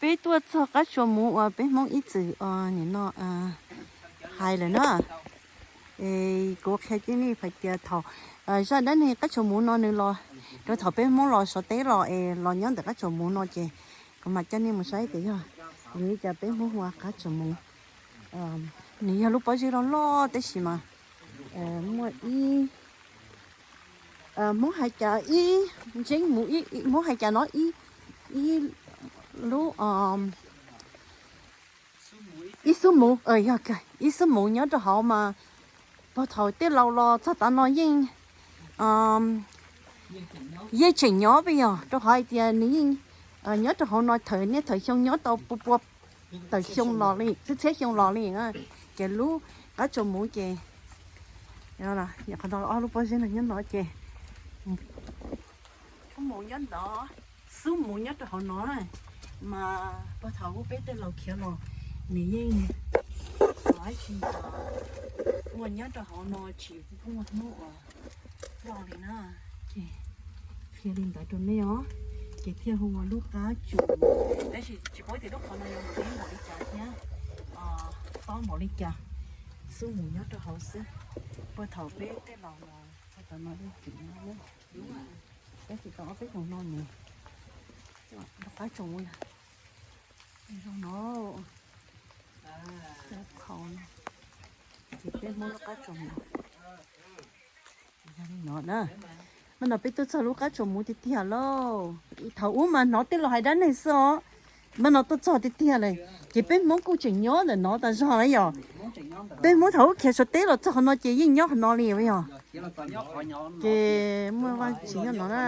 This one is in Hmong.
Peb tuaj txog qab tsuas muv uas peb Hmoob ib txwm nim no hais lawm na. Es kuv qhia nej hais tias thaum zaj dab neeg qab tsuas muv no nws los rau thaum peb Hmoob los Suav teb los es los nyob ntawm qab tsuas muv no ces kuv mam coj nej mus saib tias yog vim li cas peb Hmoob hu ua qab tsuas muv. Nws yog lub pob zeb loj loj tab sis mas muaj ib, Hmoob hais cas ib ntseeb mus, Hmoob hais cas no ib, ib lub, ib xub muv, yog ib xub muv nyob rau hauv mas puag thaum tej laus los txog tav no yeej, yeej tseem nyob peb yog rau qhov hais tias nws yeej nyob rau hauv no thawm niaj thawm xyoo nyob tau pua pua tawm xyoo los li, txhiab txhiab xyoo los li. Ces lub qab tsuas muv ces, qhov no ob lub pob zeb no nyob no ces xub muv nyob ntawd, xub muv nyob rau hauv no mas puag thaum peb tej laus khiav los nws yeej muaj nyob rau hauv no tsis muaj hnub uas loj li na. Ces qhia li ntawd rau nej os, ces thiaj hu ua lub qab tsuas. Tab sis tsis paub tias lub qhov no yog ntev npaum li cas thiab tob npaum li cas, xub mus nyob rau hauv xwb. Puag thaum peb tej laus los txog tav no yeej tseem nyob, tab sis tau ob peb xyoos no nws rov qab tsuas mus zoo no. Ces peb Hmoob lub qab tsuas mus yog li no na. Mas no peb tuaj txog lub qab tsuas mus tiag tiag lauj. Thaum ub mas hnov tej laus hais dab neeg xwb os, mas no tuaj txog tiag tiag lawm. Ces peb Hmoob kuj tseem nyob ntawm no tas zog na yom. Peb Hmoob thaum ub khiav Suav teb los txog qhov no ces yeej nyob qhov no li yom. Ces muaj vaj tsev nyob no na.